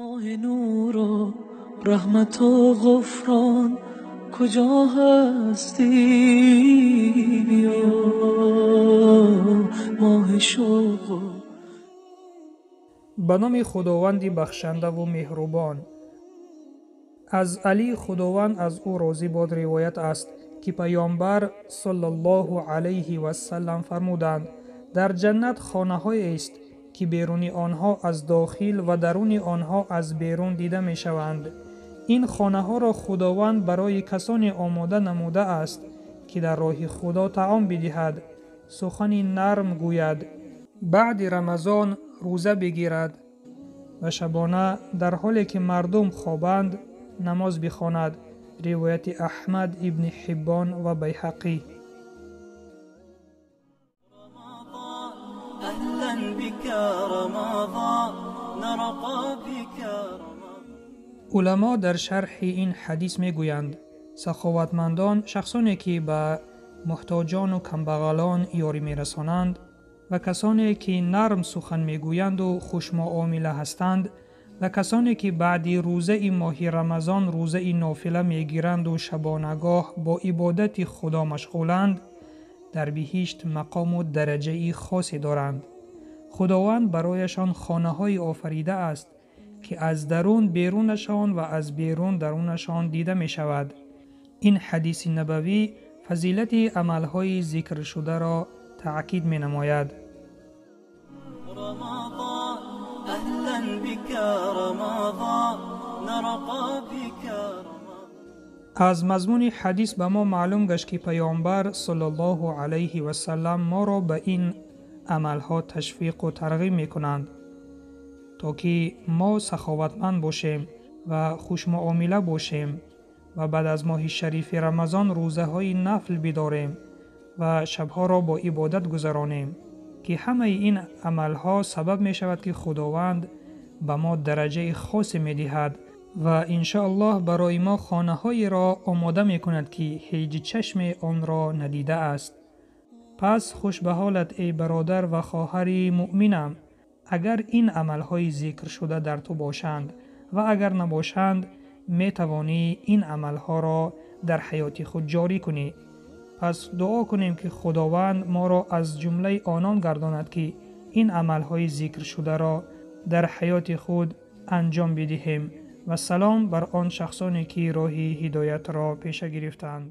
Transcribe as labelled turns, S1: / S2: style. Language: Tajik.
S1: Моҳи нуру раҳмату ғуфрон, куҷо ҳастӣ биё, моҳи шавқ.
S2: Ба номи Худованди бахшандаву меҳрубон. Аз Алӣ, Худованд аз ӯ розӣ бод, ривоят аст, ки Паёмбар саллаллоҳу алайҳи васаллам фармуданд: дар ҷаннат хонаҳоест, ки беруни онҳо аз дохил ва даруни онҳо аз берун дида мешаванд. Ин хонаҳоро Худованд барои касоне омода намудааст, ки дар роҳи Худо таом бидиҳад, сухани нарм гӯяд, баъди Рамазон рӯза бигирад ва шабона дар ҳоле ки мардум хобанд намоз бихонад. Ривояти Аҳмад, Ибни Ҳиббон ва Байҳақӣ. Уламо дар шарҳи ин ҳадис мегӯянд: саховатмандон шахсоне ки ба муҳтоҷону камбағалон ёрӣ мерасонанд ва касоне ки нарм сухан мегӯянду хушмуомила ҳастанд ва касоне ки баъди рӯзаи моҳи Рамазон рӯзаи нофила мегиранду шабонагоҳ бо ибодати Худо машғуланд, дар биҳишт мақому дараҷаи хосе доранд. Худованд барояшон хонаҳое офаридааст, ки аз дарун берунашон ва аз берун дарунашон дида мешавад. Ин ҳадиси набавӣ фазилати амалҳои зикршударо таъкид менамояд. Аз мазмуни ҳадис ба мо маълум гашт, ки Паёмбар саллаллоҳу алайҳи васаллам моро ба ин амалҳо ташвиқу тарғиб мекунанд, то ки мо саховатманд бошем ва хушмуомила бошем ва баъд аз моҳи шарифи Рамазон рӯзаҳои нафл бидорем ва шабҳоро бо ибодат гузаронем, ки ҳамаи ин амалҳо сабаб мешавад, ки Худованд ба мо дараҷаи хосе медиҳад ва иншоаллоҳ барои мо хонаҳоеро омода мекунад, ки ҳеҷ чашме онро надидааст. Пас хуш ба ҳолат, эй бародар ва хоҳари муъминам, агар ин амалҳои зикршуда дар ту бошанд ва агар набошанд, метавонӣ ин амалҳоро дар ҳаёти худ ҷорӣ кунӣ. Пас дуо кунем, ки Худованд моро аз ҷумлаи онон гардонад, ки ин амалҳои зикршударо дар ҳаёти худ анҷом бидиҳем ва салом бар он шахсоне, ки роҳи ҳидоятро пеша гирифтанд.